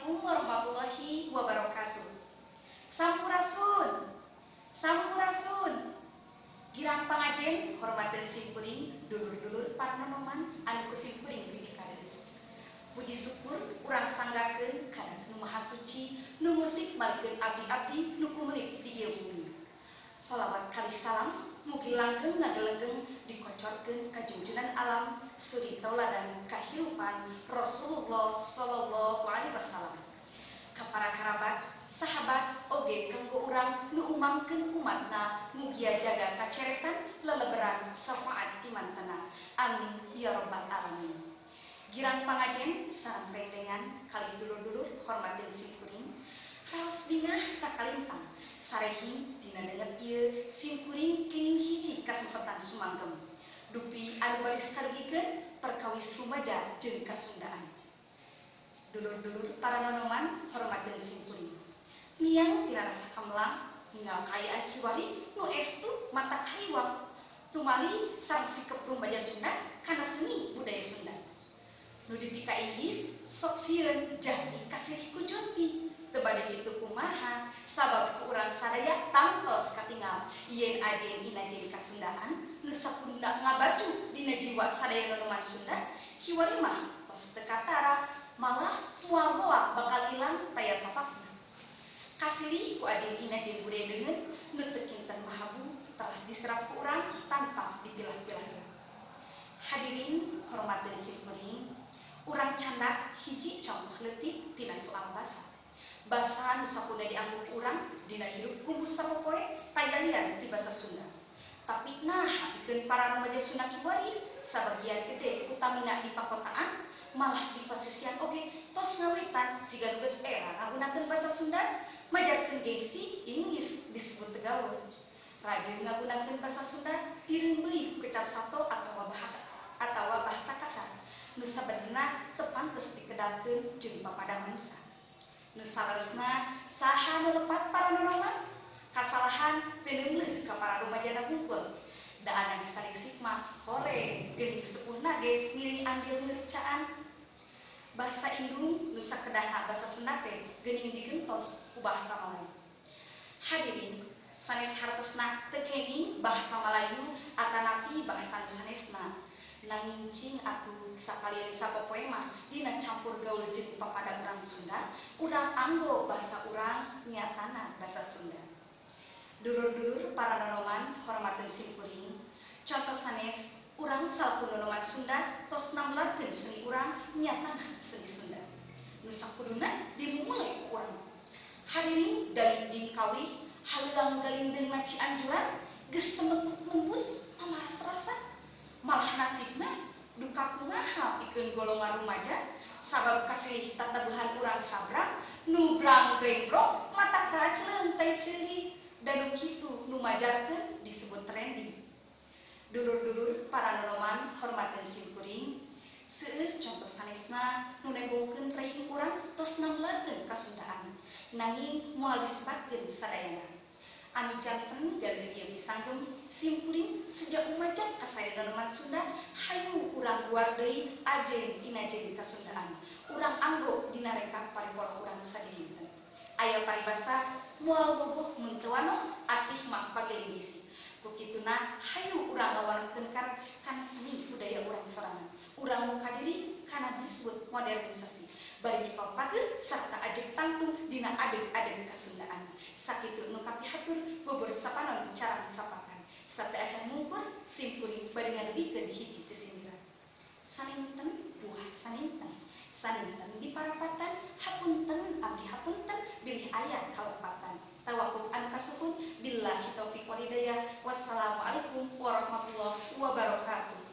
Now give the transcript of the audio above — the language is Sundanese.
Assalamualaikum warahmatullahi wabarakatuh. Sampurasun. Sampurasun. Girang pangajen hormateun simkuring dulur-dulur parnonoman anu ku simkuring dipikadeus. Puji syukur urang sanggakeun kana Nu Maha Suci nu musik malikeun abdi-abdi nu kumenit di ieu bumi. Salawat kali salam mugi langgeng ngagelegeng dikocorkeun ka junjunan alam suri tauladan kahirupan Rasulullah sallallahu alaihi wasallam. Ka para kerabat, sahabat oge kanggo urang nu umamkeun umatna mugia jaga kaceretan leleberan syafaat timantena. Amin ya rabbal alamin. Girang pangajen sareng rentengan kalih dulur-dulur hormateun simkuring raos bingah sakalintang sarehing dina denget ieu simkuring kenging hiji kasempatan sumanggem dupi anu baris karugikeun perkawis rumaja jeung kasundaan. Dulur-dulur para nonoman hormateun simkuring miang tina rasa kamlang ninggal kaayaan kiwari nu estu mata kaiwang tumali sareng sikep rumaja Sunda kana seni budaya Sunda. Nu dipika Inggris sok sieun jahdi kasilih ku junti teu bade kitu kumaha sabab ku urang sadaya tangtos katingal yen ajen inajen kasundaan nu sakunda ngabacu dina jiwa sadaya nonoman Sunda kiwari mah tos teu katara malah moal-moal bakal ilang taya sapakna. Kasilih ku ajen inajen budaya deungeun nu teu kinten mahabu telah diserap ku urang tanpa dipilah-pilah. Hadirin hormateun simkuring, urang candak hiji contoh leutik tina soal basa. Basa nu sakuna dianggo ku urang dina hirup kumpul sapopoe tayalian ti basa Sunda. Tapi nah pikeun para remaja Sunda kiwari sabagian gede utamina di pakotaan malah di pasisian oge tos ngawitan siga geus era ngagunakeun basa Sunda majarkeun gengsi Inggris disebut tegaul. Rajin ngagunakeun basa Sunda direumbeui ku kecap sato atawa bahasa kasar nu sabenerna teu pantes dikedalkeun jeung papada manusa. Nu saleresna saha nu lepat para nonoman kasalahan teu ka para rumajana hungkul. Da anu disaliksik mah hore geuning sepuhna ge ngiring andil ngercaan. Bahasa indung nu sakedahna bahasa Sunda teh geuning digentos ku bahasa Melayu. Hadirin sanes hartosna teu kenging bahasa Melayu atanapi bahasa nu sanesna. Nanging cing atuh sakalian sapopoe mah dina campur gaul jeung papada urang Sunda, urang anggo bahasa urang nyatana bahasa Sunda. Dulur-dulur para nonoman hormateun simkuring, contoh sanes urang salaku nonoman Sunda tos namlarkeun seni urang nyatana seni Sunda. Nu sakuduna dimumule ku urang. Hadirin dalinding kawih haleuang galindeng Cianjuran geus temekuk nembus pamaras terasa. Malah nasibna duka kumaha pikeun golongan rumaja sabab kasilih tatabuhan urang sabrang nu brang brengbrok mata kacleung teh ceuri dan nu kitu nu majarkeun disebut trending. Dulur-dulur para nonoman hormateun simkuring, seueur contoh sanesna nu nembongkeun rehing urang tos namlarkeun kasundaan nanging moal disebatkeun sadayana. Anu janten jalmi ieu pisanggem simkuring sejak umajak ka nonoman Sunda hayu urang guar deui ajen inajen kasundaan urang anggo dina rekah paripora urang sadinten. Aya paribasa moal bogoh mun teu wanoh asih mah pageling bisi. Ku kituna hayu urang ngawaruhkeun kana seni budaya urang sorangan. Urang muka diri kana disebut modernisasi. Bari dipapake sarta ajeg tangtung dina adeg-adeg kasundaan. Sakitu nu kapihatur bobor sapanon carang sapakan. Sate acan mungkur simkuring bari ngadugikeun hiji sisindiran. Saninten buah saninten, saninten di parapatan, hapunten abdi hapunten bilih aya kalepatan. Tawakuf anu kasuhun billahi taufiq wal hidayah. Wassalamualaikum warahmatullahi wabarakatuh.